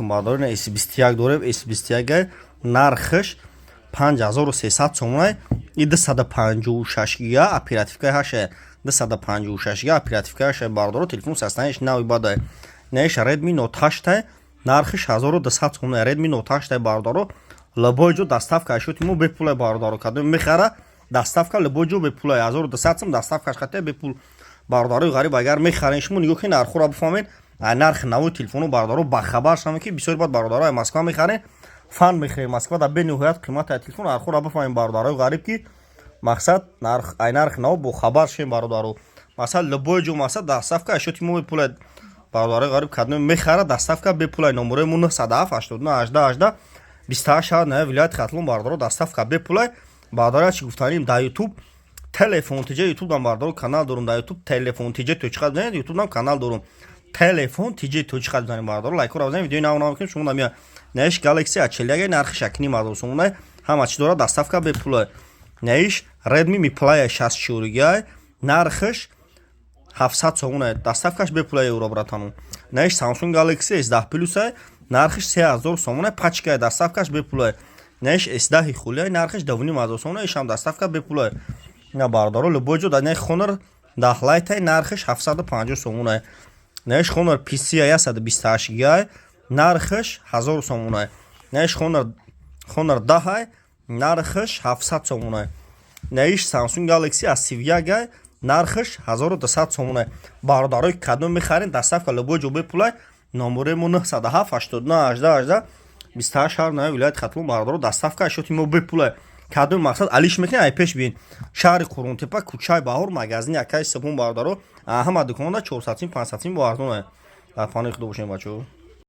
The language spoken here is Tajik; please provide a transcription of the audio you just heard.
Бародаро, ина S21 дорем. S21 нархаш 5300 сомонай. И 256 гига оперативкаи ҳаша, 256 гига оперативкаи ҳаша, бародаро. Телефон состояниш нави бадай. Наиш Redmi Note 8, нархиш 1200 сомонай. Redmi Note 8, бародаро, любой ҷо доставка ашоти мо бепулай, бародаро. Кадом мехара, доставка любой ҷо бепулай. 1200 сом доставкаш хата бепул. Бародарои ғариб, агар мехарен шумо, нигоҳ кунед, нархҳоро бифаҳмед. Нархи нави телефону, бародаро, бахабар шавем, ки бисёри баъд бародаро Москва мехарен, фан мехарен. Москва да бениҳоят қимати телефон. Нархҳоро бифаҳмем, бародарои ғариб, ки мақсад ай нархи нав бохабар шавем, бародаро. Масалан, любой ҷо, мақсад, доставка ашоти мо бепулай. Бародарои ғариб, кадоме мехара, доставка бепулай. Номерои мо 907 89 18 18 28 шаҳр на вилояти Хатлон, бародаро, доставка бепулай. Бародаро, чӣ гуфтаним: дар Ютуб Телефон ТЖ, Ютубдам, бародаро, канал дорум. Дар Ютуб Телефон ТЖ точка бизанед, Ютубдам канал дорум, Телефон ТЖ точка бизанед, бародаро, лайкҳоро бизанед, видеои нав нав кунем, шумо намия. Наиш Galaxy A41, нархи 6,5 ҳазор сомонай, ҳама чӣ дорад, доставка бепулай. Наиш Redmi Mi Play 64 гигай, нархаш 700 сомонай, доставкаш бепулай, евро, братану. Наиш Samsung Galaxy S10 Plus, нархиш 3000 сомонай, пачкай, доставкаш бепулай. Наиш S10 хулиай, нархиш 2,5 ҳазор сомонай, ишам доставка бепулай. На, бародаро, любой ҷо. Дар Honor 10 Lite, нархиш 750 сомонай. Наиш Honor PC 128 гигай, нархиш 1000 сомонай. Наиш Honor 10, нархиш 700 сомонай. Наиш Samsung Galaxy A31, нархиш 1200 сомонай. Бародарои, кадом мехарен, доставка любой ҷо бепулай. Номерои мо 907 89 18 18 28 шаҳр на вилояти Хатлон, бародаро, доставка ашоти мо бепулай. Кадом, мақсад, алиш мекунед, ай пеш биен. Шаҳри Қурғонтепа, кӯчаи Баҳор, магазини акаи Сабун, бародаро. Ҳама дуконда 400 сим, 500 сим бо арзонай. Дар панои Худо бошем, бачаҳо.